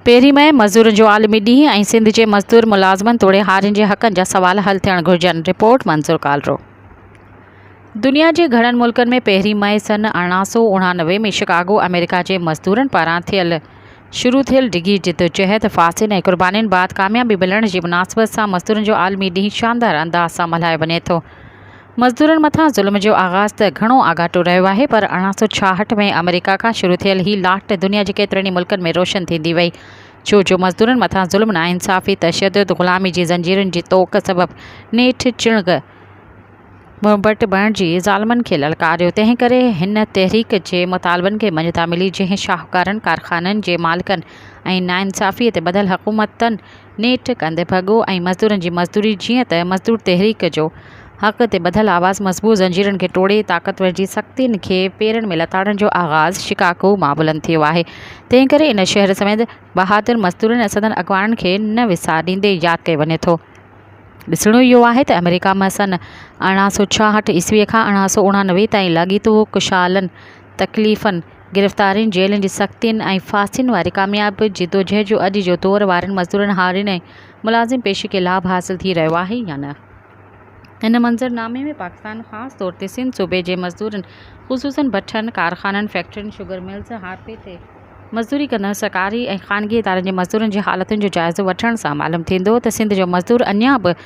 پهرين مئي مزدورن جو عالمي ڏينهن ۽ سنڌ جي مزدور ملازمن توڙي هارين جي حقن جا سوال حل ٿيڻ گهرجن، رپورٽ منظور ڪالرو. دنيا جي گهڻن ملڪن ۾ پهرين مئي سن 1889 ۾ شڪاگو آمريڪا جي مزدورن پاران ٿيل شروع ٿيل ڊگهي جدوجهد، ڦاسين ۽ قربانين بعد ڪاميابي ملڻ جي مناسبت سان مزدورن جو عالمي ڏينهن شاندار انداز سان ملهايو وڃي ٿو. مزدورن مٿان ظلم جو آغاز ته گهڻو آڳاٽو رهيو آهي پر 1866 ۾ آمريڪا کان شروع ٿيل هي لاٽ دنيا جي ڪيترن ئي ملڪن ۾ روشن ٿيندي وئي ڇو جو مزدورن مٿان ظلم، ناانصافي، تشدد، غلامي جي زنجيرن جي طوق سبب نيٺ چڻگ ڀنڀٽ بڻجي ظالمن کي للڪاريو تنهن ڪري هن تحريڪ جي مطالبن کي مڃتا ملي جنهن شاهوڪارن، ڪارخانن جي مالڪن ۽ ناانصافي تي ٻڌل حڪومتن نيٺ ڪنڌ ڀڳو ۽ مزدورن جي مزدوري جيئن ته مزدور تحريڪ جو حق تي ٻڌل آواز مضبوط زنجيرن کي ٽوڙي طاقتور جي سختين کي پيرن ۾ لتاڙڻ جو آغاز شڪاگو مان بلند ٿيو آهي تنهن ڪري ان شهر سميت بهادر مزدورن ۽ سندن اڳواڻن کي نه وساريندي ياد ڪيو وڃي ٿو. ڏسڻو اهو آهي ته آمريڪا مان سن 1866 عيسويء کان 1889 تائين لاڳيتو ڪشالن، تڪليفن، گرفتارين، جيلن جي سختين ۽ ڦاسين واري ڪامياب جدوجهد جو اڄ جو دور وارن مزدورن، هارين ۽ ملازم پيشي کي لاڀ حاصل ٿي رهيو آهي يا نه؟ هن منظر نامي ۾ پاڪستان خاص طور تي سنڌ صوبي جي مزدورن خصوصن بٺن، ڪارخانن، فيڪٽرين، شگر ملز، هارپي تي مزدوري ڪندڙ سرڪاري ۽ خانگي ادارن جي مزدورن جي حالتن جو جائزو وٺڻ سان معلوم ٿيندو ته سنڌ جو مزدور اڃا به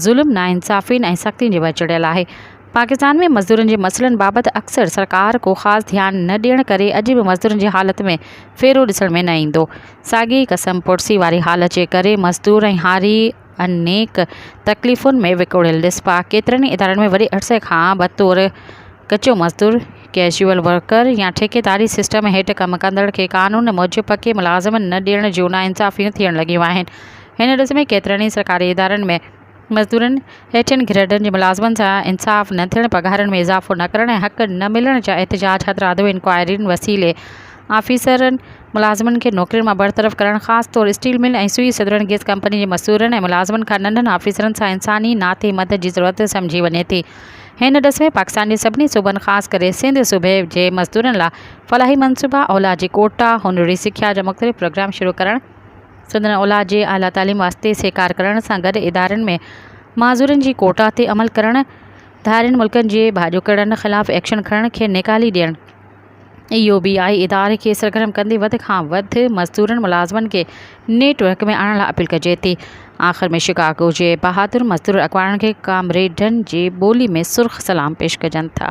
ظلم، ناانصافين ۽ سختين جي ور چڙهيل آهي. پاڪستان ۾ مزدورن جي مسئلن بابت اڪثر سرڪار ڪو خاص ڌيان نه ڏيڻ ڪري اڄ به مزدورن جي حالت ۾ ڦيرو ڏسڻ ۾ نه ايندو. ساڳي ئي قسم پرسي واري حالت جي ڪري مزدور ۽ هاري انيڪ تڪليفن ۾ وڪوڙيل ڏسبا. ڪيترن ئي ادارن ۾ وڏي عرصي کان بطور ڪچو مزدور، ڪيزوئل ورڪر يا ٺيڪيداري سسٽم هيٺ ڪم ڪندڙ کي قانون موجب پڪي ملازمت نه ڏيڻ جون ناانصافيون ٿيڻ لڳيون آهن. هن ڏس ۾ ڪيترن ئي سرڪاري ادارن ۾ مزدورن، هيٺين گريڊن جي ملازمن سان انصاف نه ٿيڻ، پگهارن ۾ اضافو نه ڪرڻ ۽ حق نه ملڻ جا احتجاج هٿرادو انڪوائرين وسيلي آفيسرن، ملازمن کي نوڪرين مان برطرف ڪرڻ خاص طور اسٽيل مل ۽ سوئي سدرن گئس ڪمپني جي مزدورن ۽ ملازمن کان ننڍن آفيسرن سان انساني ناتي مدد جي ضرورت سمجهي وڃي ٿي. هن ڏس ۾ پاڪستان جي سڀني صوبن خاص ڪري سنڌ صوبي جي مزدورن لا فلاحي منصوبا، اولاد جي ڪوٽا، هنري سکيا جا مختلف پروگرام شروع ڪرڻ، سندن اولاد جي اعليٰ تعليم واسطي سهڪار ڪرڻ سان گڏ ادارن ۾ معذورن جي ڪوٽا تي عمل ڪرڻ، ڌارين ملڪن جي ڀاڄوڪڙن خلاف ايڪشن کڻڻ کي نيڪالي ڏيڻ، اي او بي آء اداري کي سرگرم ڪندي وڌ کان وڌ مزدورن ملازمن کي نيٽ ورڪ ۾ آڻڻ لاء اپيل ڪجي ٿي. آخر ۾ شڪاگو جي بهادر مزدور اڳواڻن کي ڪامريڊن جي ٻولي ۾ سرخ سلام پيش ڪجن ٿا.